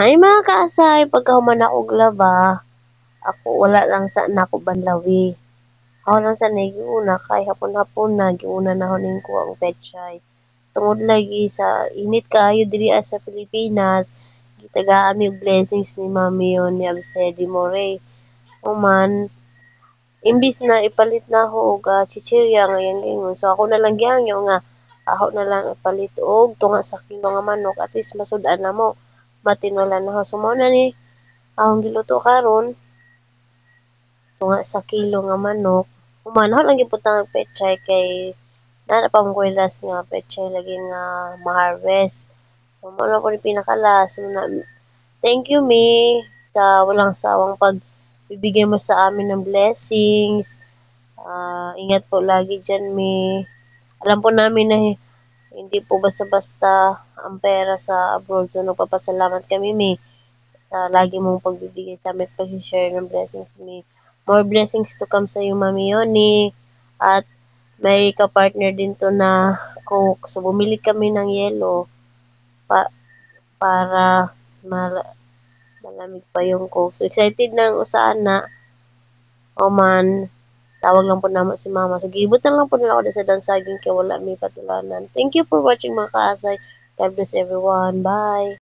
Ay, mga kaasay, pagkahuman nako og laba, ako wala lang sa nako banlawi. Ako lang sa nagiuna kay hapon-hapon na giuna na ako ning kuha og pechay. Tungod lagi sa init kaayo diri sa Pilipinas, gitagaan mi og blessings ni Mami Yoni Abcede More. Human, imbis na ipalit nako og chichirya nga iyang giingon, so ako na lang gihangyo nga ako na lang ipalit og tunga sa kilo nga manok, at least masud-an namo, matinula nako. So mao na ni akong giluto karon, tunga sa kilo nga manok. Human ako lang gibutang og pechay kay naa pa man koy last nga pechay lagi nga ma-harvest. So mao na po ni pinaka-last. So, na, thank you, Mi, sa walang sawang pagbibigay mo sa amin ng blessings. Ingat po lagi dyan, Mi. Alam po namin na hindi po basta-basta ang pera sa abroad. So nagpapasalamat kami, Mi, sa lagi mong pagbibigay sa amin at pag-share ng blessings, Mi. More blessings to come sa iyo, Mami Yoni. At may kapartner din to na Coke. So bumili kami ng yelo para malamig pa yung Coke. So excited na ang usaan na o man, tawag lang po namo si Mama. So gibutang lang po nila ako sa dansaging kay wala may patulanan. Thank you for watching, mga kaasay. God bless everyone. Bye!